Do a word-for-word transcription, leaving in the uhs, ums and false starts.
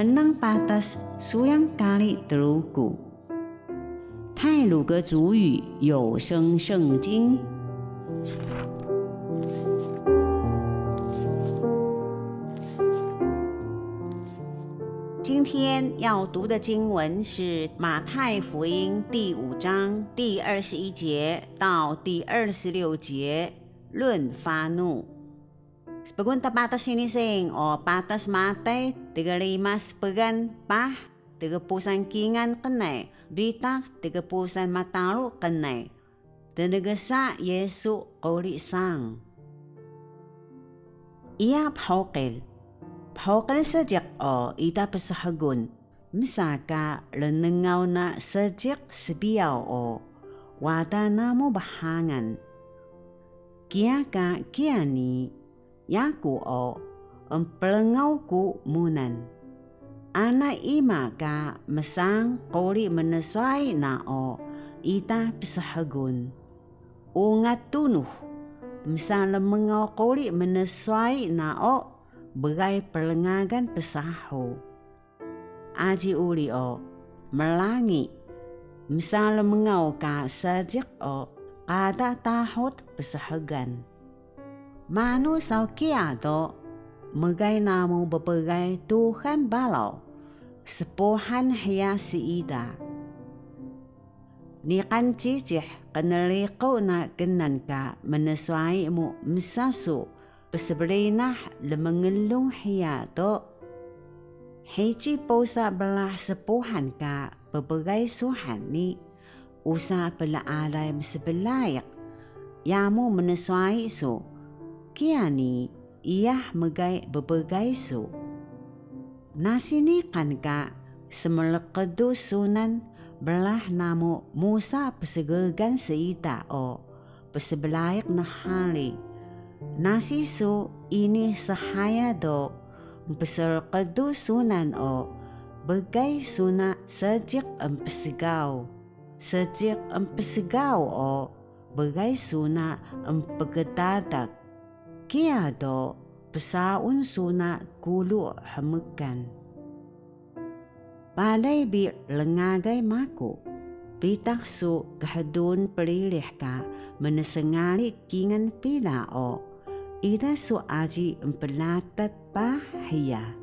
Mnang patas suyang kari Truku. 太魯閣族語有聲聖經。今天要讀的經文是馬太福音第五章第二十一節到第二十六節，論發怒。 Spgun ta patas hini sing, o patas Matay, tgrima spgan, paah, tgpusan kingal qnay, bitaq, tgpusan mataru qnay. Tnegsa Yisu quri sang. Iya phuqil. Phuqil seejiq o ida pshgun. Msa ka rnngaw na seejiq sbiyaw o wada namu bhangan. Kiya ka kiya ni, yaku o emprngaw ku munan. Ana ima ka msang quri mnswayi na o ida pshgun. Ungat tunux, msa rmngaw quri mnswayi na o bgay prngagan psahu. Aji uri o, mrangi, msa rmngaw ka seejiq o qada tahut pshgan. Manu saw kiya do, mgay namu bbgay Tuxan baraw, spuhan hiya siida. Niqan cicih qnriqu na knan ka mnswayi mu msa su psbrinah lmnglung hiya do. Hici posa brah spuhan ka bbgay suhan ni, usa plealay msblaiq, yamu mnswayi su, kiya ni iyah mgay bbgay su. Nasi niqan ka smrkdu sunan brah namu musa psggan siida o psblaiq nhari. Nasi su ini shaya do mpsrkdu sunan o bgay su na seejiq empsgaw, seejiq empsgaw o bgay su na empgdadak, kiya do psaun su na kulu hmkan. Balay bi rngagay maku, bitaq su khdun pririh ka mnsngari kingal pila o ida su aji mplatat paah hiya.